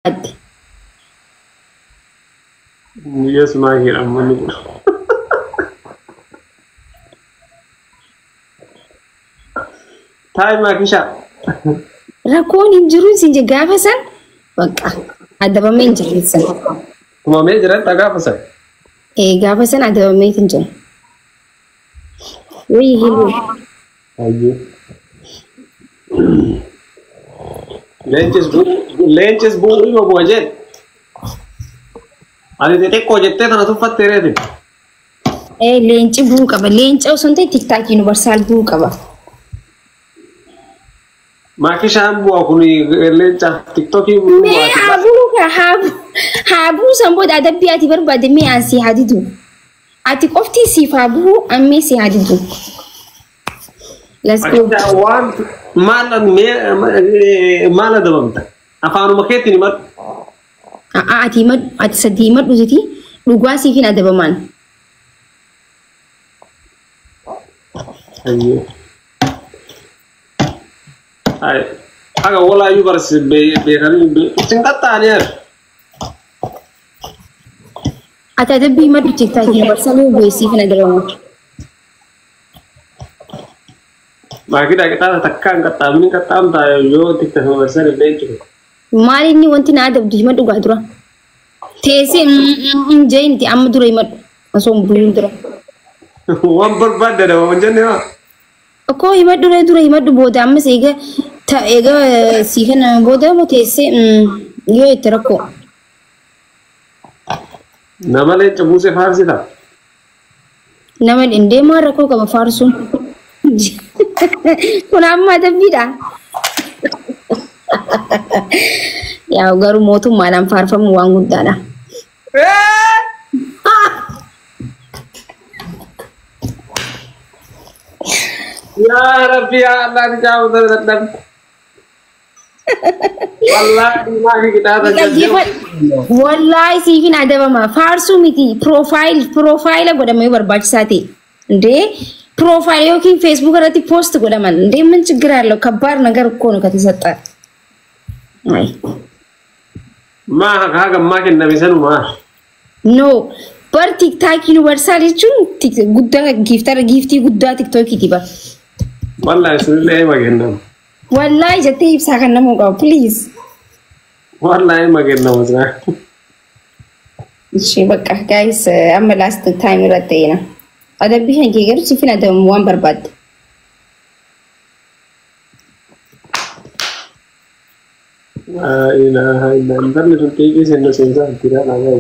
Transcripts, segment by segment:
Barbaadde. Yes, maakiidha ammanni kun. Taayi maakisha. Rakkoon hin jiru sin je gaafa san bakka adabamee hin jiru san. Tumamee jira gaafa san. Ee, gaafa san adabamee hin jiru. Wayii hiluu. Hayyee. Leencis bu'u leencis bu'u ima bu'a jedhe. Ani xixiqqoo jettee tana tuffattee reeti. Ee, leenci bu'uu qaba. Leenca osoo hin ta'in TikTok Universal bu'uu qaba. Maakishaan bu'a kun leencaaf TikTokii bu'u. Mee haa bu'uu ka haa bu'uu san booda adabbii ati barbaadde mee aan si haa didu. Ati qofti siif haa bu'uu ammee si haa didu. Let's go. Maakishaan waan maal mee maal adabamta? Afaanuma keetiin himadhu. A'aa, ati himadhu, ati sadii himadhu siti dhugaa siif hin adabamaan. Hayyee. Ay, haga walaayyuu barsi beekanii isin qaxxaanii ari. Ati adabbii himadhu, TikTok Universal yoo bu'e siif hin adabamu. Maakidhaa qixaata takkaa hin qaxxaamin hin qaxxaamtaa yoo TikTok Universal illee jiru. Maal inni wanti na adabdu himadhu gaa dura. Teessee hin jeeniti amma dura himadhu osoo hin bu'iin dura. Waan barbaadde adabama hin jenne haa. Akkoo himadhu ree dura himadhu booda ammas eega ta eega sii kana booda immoo teessee yoo itti rakkoo. Nama leenca buusee faarsita. Nama indee maal rakkoo qaba faarsuun? Kun amma adabbiidha. Yaa garuu mootummaadhaan faarfamu waan guddaadha. Yaa Rabbi, yaa Allah, ni jaamu dara dadhabe. Wallaahi maaki qixaata Dhaggeeffadhu. Wallaahi siifin adabama. Faarsuu miti profile godhama yoo barbaachisaa ta'e. እንዴ profile yookiin Facebook irratti post godhaman እንዴ ምን ችግር አለው? ከባድ ነገር እኮ ነው ከተሰጠ። አይ። Maa haga ammaa kenname sanumaa. No, bar TikTok Universal jechuun guddaa giiftara giiftii guddaa TikTokiiti bar. Wallaahi sunillee hima kennamu. Wallaahi jettee ibsaa kan namuu qabu, please. Wallaahi hima kennamu isaa. እሺ በቃ guys, amma last time irratti ta'ina. Adabbii kan kee garuu siifin adabamu waan barbaadde. Laa ilaaha illa intalli sun xiiqii seenna seensaa jira lagaa.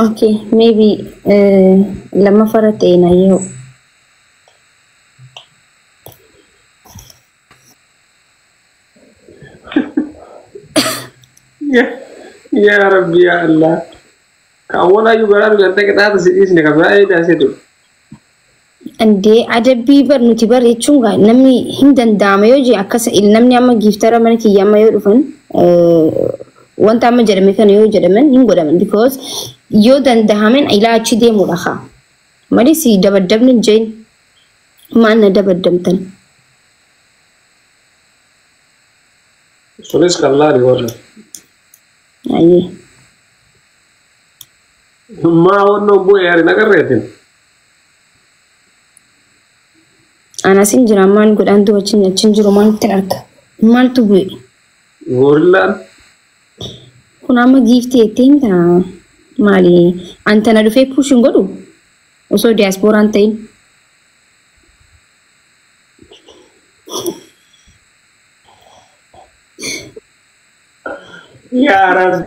Okay, maybe lammaffaa irratti ta'ina yoo. Yaa Rabbi, yaa Allah. Kan walaayyuu garaa gartee qixaata si dhiisne kan biraa eedaa seetu. እንዴ adabbii bar nuti bar jechuun gaa namni hin danda'ama yoo jee akkas namni amma giiftara mana kiyya amma yoo dhufan wanta amma jedhame kana yoo jedhaman hin godhaman because yoo danda'amen ilaa achi deemuudha haa malee si dabaddabni hin jeen maal na dabaddamtan. Sunis kan laali warra. Ayyee. Maa wannoon bu'ee ari nagarreetin. Anas hin jira maal godhaan du'a achi hin jiru maaltu arga maaltu bu'e. Gorillaan. Kun amma giiftii jettee hin ta'a maali antana dhufee push hin godhu osoo diyaaspooraan ta'in. Yaa Rabbi.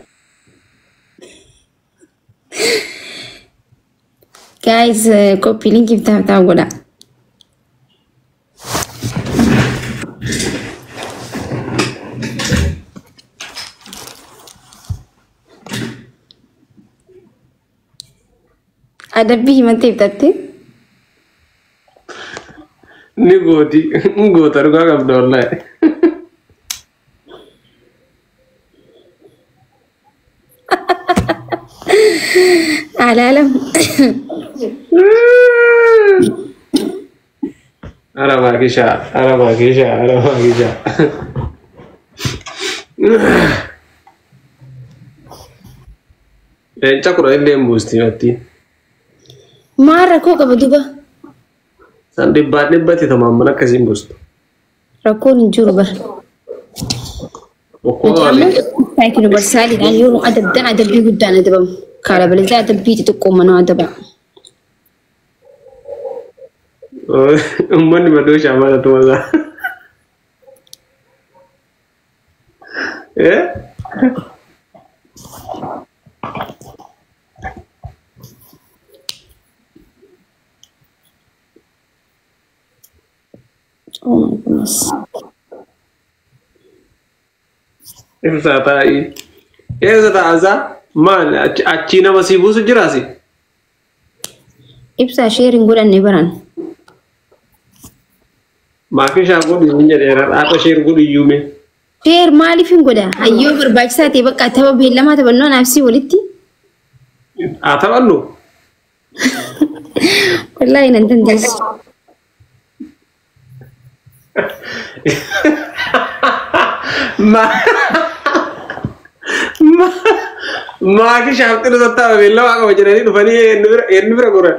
Guys, copy link tap tap godha. Adabbii himattee bitatte. Ni gooti. Ni goota dhugaa qabda wallaahi. Alaalam. Ara maakishaa, ara maakishaa, ara maakishaa. Leenca 10 illee hin buusti natti. Maal rakkoo qaba duba? San dhibbaa dhibbatti tamaan mana akkasiin buustu. Rakkoon hin jiru bara. Bokkoo Nuti amma malee. saayikii univarsaaliidhaan yoo nu adabdan adabbii guddaan adabamu. Kaala balazaa adabbii xixiqqoo manaa adaba. Uummanni madooshaa maal tumasaa? Eh? Oh my goodness. Ibsaa taa'ii. Eessa taa'asaa? Maal achii nama sii buusu jiraasi? Ibsaa share hin godhanne baran. Maakishaa godhi hin jedheera. Haadha share godhi iyyuu mee. Share maaliif hin godha? Hayyoo barbaachisaa ta'e bakka tapha beellamaa taphannoo naafsii walitti. Haa taphannu. Wallaahi nan dandeessu. Maakishaaf xinu tattaaba beellamaa qaba jedhanii dhufanii eenyu bira goran.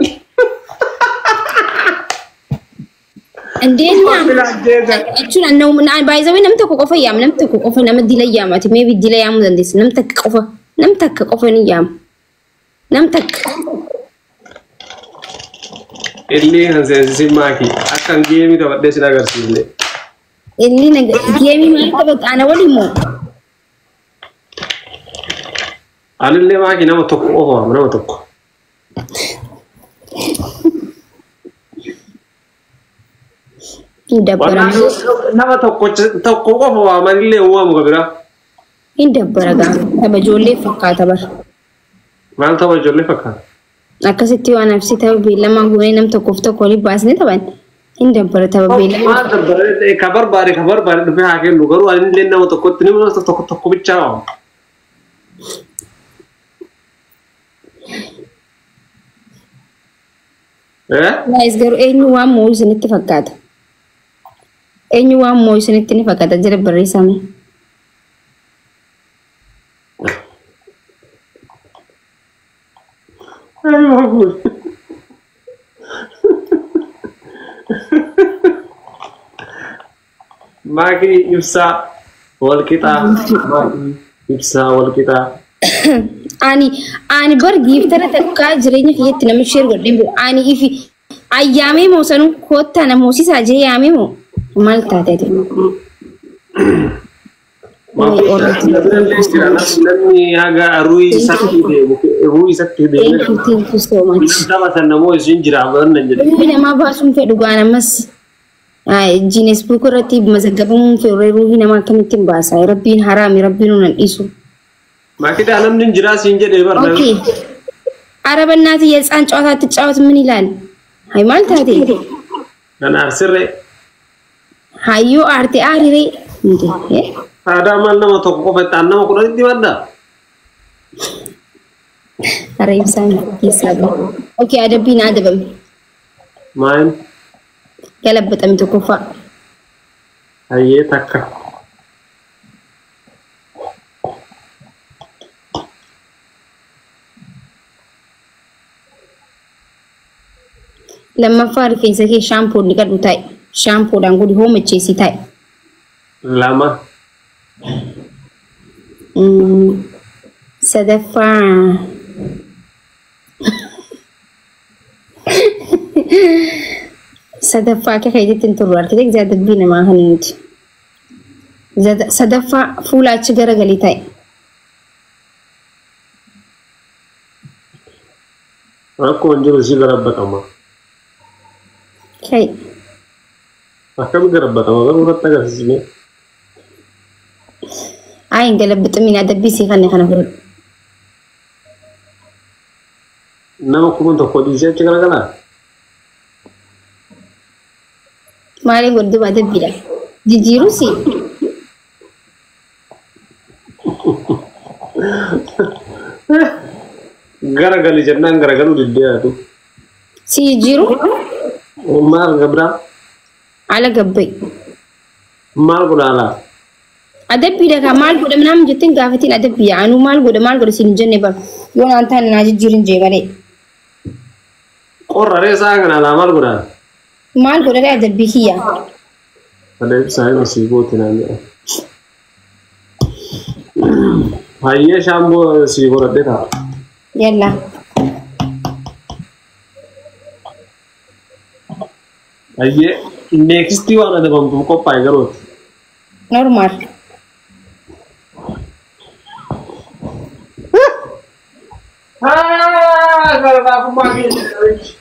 Indeen jechuun baay'isawee namni tokko qofa yaama, namni tokko qofa nama dila yaamati, maybe dila yaamuu dandeessa, nam takka qofa, nam takka qofa ni yaama, nam takka. Illee kan seensisin maaki akkan geemii taphadhee sin agarsiifne. Illi geemii maal taphata ana waliin moo? Anillee maaki nama tokko qofa waama, nama tokko. Hin dabbara. Nama tokko tokko qofa waamanillee waamu ka biraa. Hin dabbara gaa, tapha ijoollee fakkaata bara. Maal tapha ijoollee fakkaata? Akkasitti waan absii tapha beellamaa goonee nam tokkoof tokko waliin baasnee taphan hin dabbara tapha beellamaa. Maal dabbara, ka barbaade ka barbaade dhufee haa kennu, garuu anillee nama tokkotti nama tokko tokko bichaa waama. Eh? Guys, garuu eenyu waan moo'u isinitti fakkaata? Eenyu waan moo'u isinitti ni fakkaata jira barreessame. Ay, maakul. Maakii ibsaa wal qixaa. Maakii ibsaa wal qixaa. Ani bar giiftara takkaa jireenya kiyyatti nama share godhee biru. Ani ifi ayyaamee moo sanuu koottaa na moosisaa jee yaamee moo maal taate ati? Namni haga ruuyi isatti deemu ruuyi isatti deemu. Thank you, thank you so much. Tapha san namoo isin jira baranna jedhe. Ruuhi namaa baasuun fedhu gaan ammas Guinness Book irratti mazaggabamuun fedhu, ruuhi namaa akkamittiin baasa? Rabbiin haraami, Rabbiin nunan dhiisu. Maakidaa namni hin jiraa siin jedhee bar. Okay. ኧረ በእናትህ የህፃን ጨዋታ አትጫወት። ምን ይላል? አይ maal taate? Nan aarsirree. Hayyoo aarte aariree እንዴ? Aadaa maal nama tokko qofa itti aan nama 10tti madda. ኧረ ibsaan keessaa bahu. Okay, adabbiin adabame. Maal? Galabaxame tokkoffaa. Hayyee, takka. Lammaffaa, rifeensa kee shaampoon dhiqadhu taa'e. Shaampoodhaan godhi, hoomacheesii taa'e. Lama. Sadaffaa, sadaffaa akka keetitti hin turru argite gisee adabbii namaa kan nuti. Sadaffaa, fuula achi garagalii taa'e. Rakkoo hin jiru, si garabbatama. Kai. Akkami garabbatama garuu irratti agarsiisne. Ayi, hin galabbixamiin, adabbii sii kanne kana fudhadhu. Nama 1000 dhiisee achi garagalaa? Maaliin godhu duuba adabbiidha. Jijjiiruusi. Garagali jennaan garagaluu diddee yaadu. Si jijjiiru. Maal gabraa? Ala gabbai. Maal godha alaa? Adabbiidha kaa maal godha minaamin jetteen gaafatiin adabbiidha. Anuu maal godha siin hin jenne bara. Yoo naan taane naa jijjiirin jee malee. Qorra ree isaa kana alaa maal godha? Maal godha ree adabbii kiyya? Adeemsa hima sii goote naan jedha. Hayyee shaamboo sii godhadhe ta'a. Yalla. Hayyee neeksistii waan adabamtuuf qophaa'e garooti. Normaal. Gara keessa.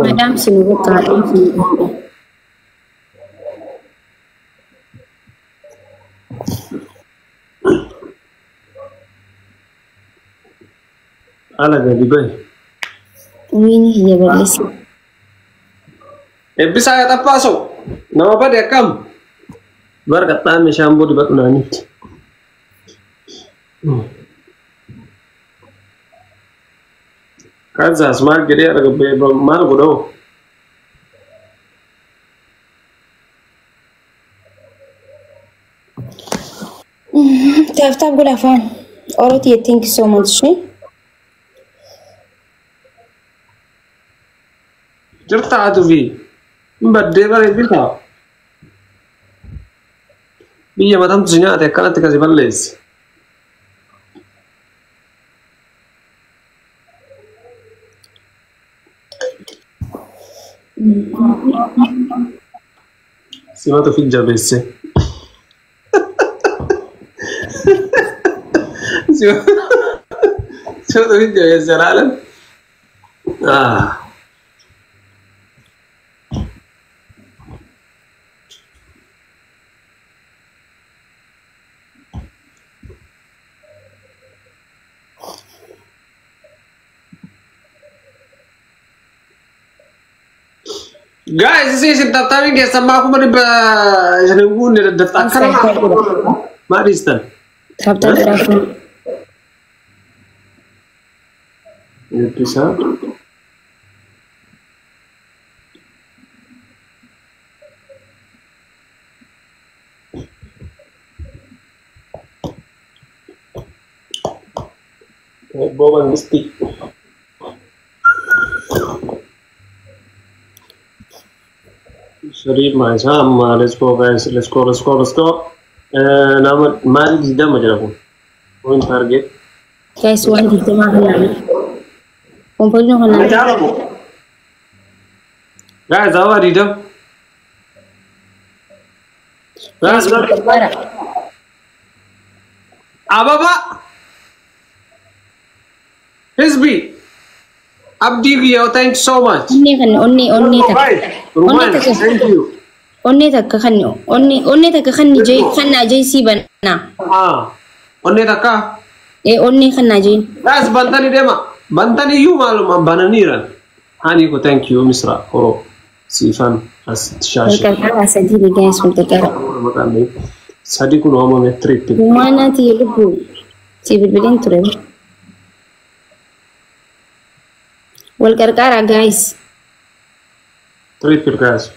Madam sinu bakka haadha. Ala gadi bahi. Wiini kiyya balleessi. Eebbisaa yaa xaffaaso. Nama bade akkam? Bara qaxxaame shaamboo dibadhu naanitti. Kazaas maal jedhee maal godhoo? Tap tap godha afaan. Orotii, thank you so much. Jirta atu fi hin baddee bara eebbisaa. Biyya matamtu si nyaate akkanatti kasi balleesse. Simatu fi jabeesse. Simatu fi jabeesse laalan. Guys, isin taptaamiin keessan maa 500,000 guunne daddafta akkana maa dhiistan? Tap tap godha afaan. Eebbisaa. Eebboo Mangistii. Sharif Maisa amma, let's go guys, let's go, let's go, let's go. Nama maali 20 jira kun? Point target. Guys, waan 20 kanaan. Kompoonii kanaan. Jaalamu. Guys, awa 20. Guys, Gargaara. Ababa. Hizbi. Abdi Giyo, thank you so much. Onnee kan onnee onnee takka. Ruman, thank you. Onnee takka kan onnee onnee takka kan jee kan naa jee sii banaa. Onnee takka. Ee onnee kan naa jee. Guys, bantanii deema. Bantanii iyyuu maaluma bananiiran. Hani ko thank you Misra Oro. Siifan as shaashi. Gargaara sadii ni guys wal gargaara. Sadi kun uumame triple. Maanaati lubbu si bilbileen ture. Wal gargaara guys. Triple guys.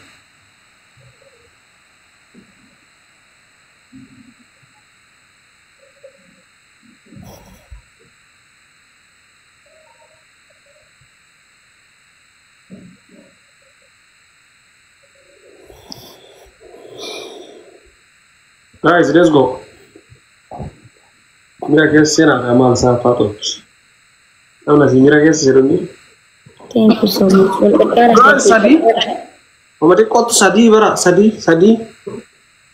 Guys, let's go. Mira keessa seenaa maal isaa faatochi. Namni asii mira keessa jedhu ni. Thank you so much. Wal gargaara. Sadii. Oma xiqqootu sadii bara sadii sadii.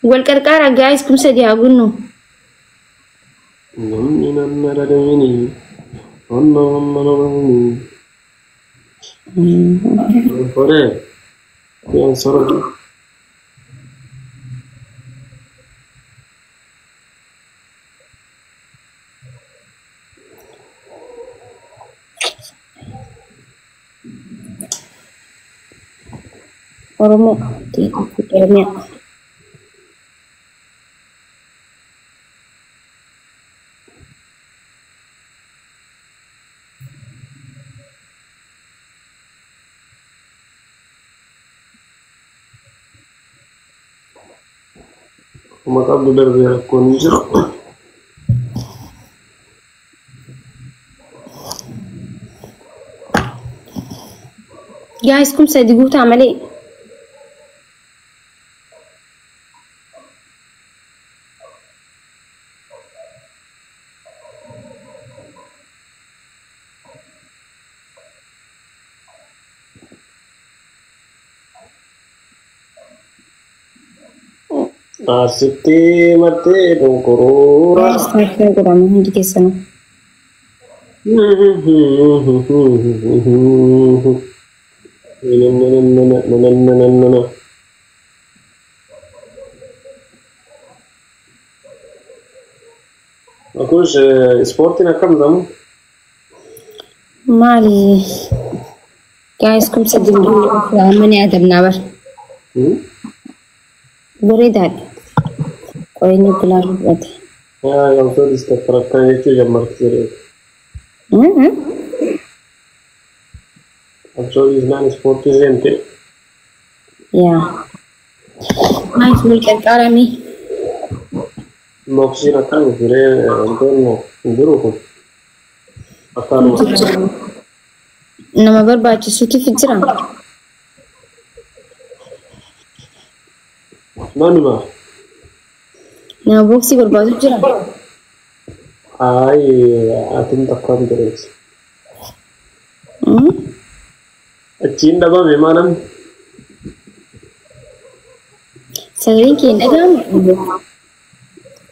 Wal qarqaara guys, 3000 haa gunnu. Namni nama dadamini. Onna onna namni. Fore. Yan soro. Oromoo Oromiyaa. Kuma qabdu darbee rakkoon hin jiru. Guys, 3000 guutaa malee. Asitti martee donkoruura. Guys, tap tap godhama hundi keessanuu. Akuus ispoortiin akkam ta'u? Maali? Guys, 3000 guutuu amma ni adabnaa bar. Bareedaadha. Qoyni gulaaluu fudhate. Yaa gamtoon istakkarakkan jechuu jammarti jedhee. Qabsoo dhiisnaan ispoortii seente. Yaa. Guys, wal qarqaaramee. Boksiin akkam firee wantoonni hin jiru kun. Akkaanuma. Nama barbaachisuutiif jira. Manuma. Nama boksii barbaadu jira. Ayi atin takkaan jedheeti. Achiin dhabame maa namni? Sagaleen kee hin dhaga'amu?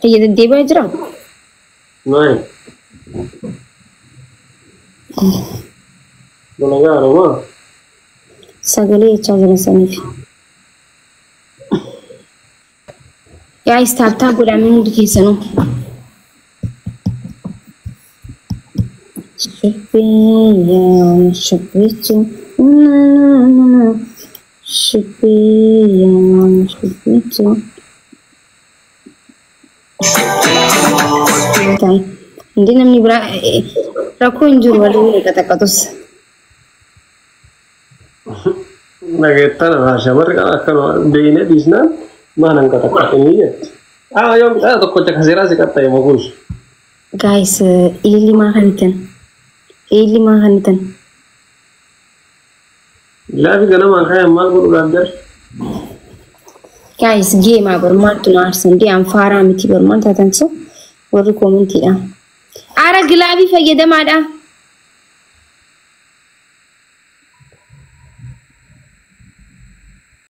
Fayya deddeebi'aa jira? Maali? Dalagaa moo? Sagalee jechaa jira saniif. Guys, tap tap godhamee hundi keessanuu. Shubbiyaa shubbichu shubbiyaa shubbichu. Hindi namni biraa rakkoo hin jiru waliin qaxaqatus. Dhageettan shamarri kan akkanuma beeynee dhiisnaan maanan qaxaqaxanii jetti. Ah yoo midhaan tokkocha kaseeraa si qaxxaye makuus. Guys, ililli maa kanitan? Ililli maa kanitan? Laafi ganamaan kayan maal godhuudhaaf jara? Guys, geemaa bar maaltu na aarsan? Dee anfaaraa miti bar maal taatan so warri koomentiidha. Ara glove fayyadamaadha.